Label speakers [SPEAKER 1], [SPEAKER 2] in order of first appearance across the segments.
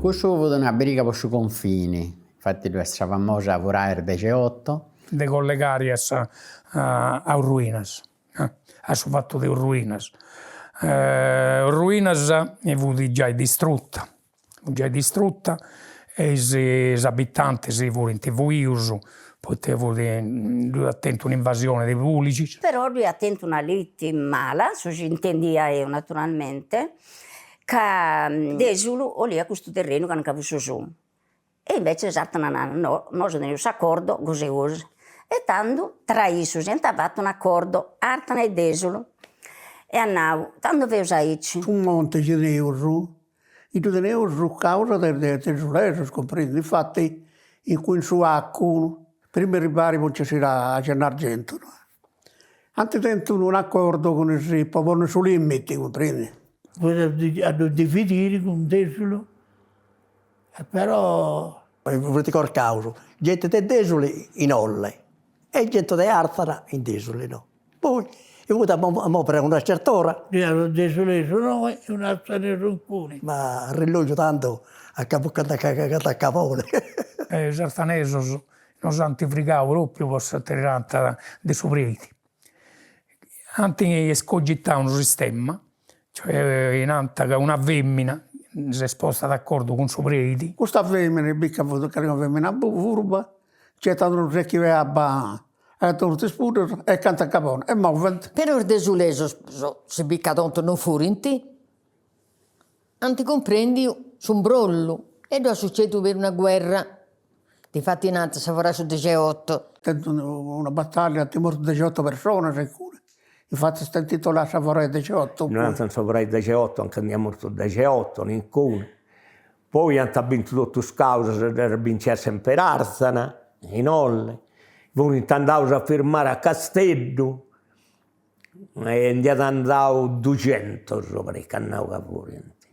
[SPEAKER 1] Cussu fut una briga po su confini, infati ddu est sa famosa Fura'e is dexeoto.
[SPEAKER 2] De collegare a sa a Orruinas, a su fatu de Orruinas. Orruinas fut giai distrutta, fut giai distrutta e is abitantes furint fuius poita fut ddu iat tentu un'invasione de pulixis.
[SPEAKER 3] Però ddu iat tentu una liti mala, su chi intendia 'eu naturalmente, ca Desulu 'oliat custu terrenu ca nca fut su suu E invece Àrthana nat, no, nosu teneus s'acordo gosi e gosi. E tando tra issus iant fatu un'acordo, Àrthana e Dèsulu. E at nau, tando feus aici.
[SPEAKER 4] Su monte chi teneus, ddu teneus causa de is desulesus, cumprendi, infati in cun su 'Acu, prima 'e arribare po nci 'essiri a Gennargentu, ant tentu un'acordo cun is po ponni su limiti, cumprendi.
[SPEAKER 5] Fut a ddu dividiri cun Dèsulu Però.
[SPEAKER 6] Funt corcaus genti de Desuli in Olle e genti de Arthana in Desuli no. Poi fut a movere a una certa ora.
[SPEAKER 5] Ddoi at unu desulesu innoi e unu arthanesu inguni.
[SPEAKER 6] Ma arrellogiu tandu a cantu a caboni.
[SPEAKER 2] Is arthanesos nos ant frigau propriu po sa tiranta de su preidi. Ant escogitau unu sistema, cioè nant ca una femina s'est posta d'acordu cun su preidi.
[SPEAKER 4] Custa femina bit ca fut calincuna femina furba, nci 'etat unu secchiu 'e abba a totus is puddas e cantu a caboni e movent.
[SPEAKER 7] Però is desulesos si bit ca tontus non furint, ant cumprendiu su mbrollu e ddu at sucediu peri una guerra, difati nant sa fora'e su dexeoto.
[SPEAKER 4] Tentu una battaglia, ant mortu dexeoto personas inguni, infati est intitolada sa fora'e dexeoto.
[SPEAKER 8] Nant sa fora'e dexeoto, anca nd'iat mortu dexeoto, nincunu. Poi ant bintu totu is causas e ddas binciat sempri Arthana, in Olle, furint andaus a firmare a Casteddu E nd'iat andau duxentus, parit ca at nau ca furint,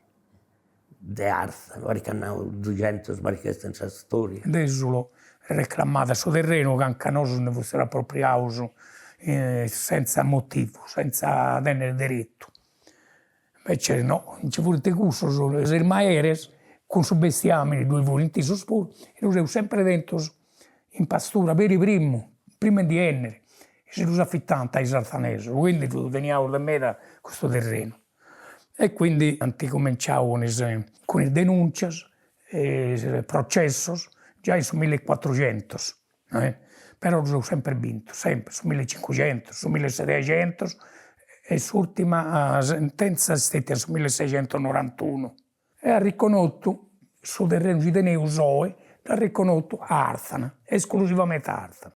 [SPEAKER 8] de Arthana, parit ca at nau duxentus, parit ca est in sa storia.
[SPEAKER 2] Desulo reclamat su terrenu ca nca nosu ndi fustis apropriaus senza motivu, senza tenni deretu. Invece no, nci furint cussus, is maeres cun su bestiamini ddoi furint issus puru e ddus eus sempri tentus in pastura peri primu, primu 'e ndi 'enniri, si ddus afitant a is arthanesus, quindi ddu teniaus de meda custu terrenu. E quindi ant cumenciau cun is cun is denuncias e is processus giai in su millicuatruxentus Però ddus eus sempri bintus, sempri, su millicincuxentus, su millisetexentus e s'urtima sentenza est stetia in su millisexentusnorantunu. E at riconotu su terrenu chi teneus oi, dd'at riconotu a Arthana, esclusivamente a Arthana.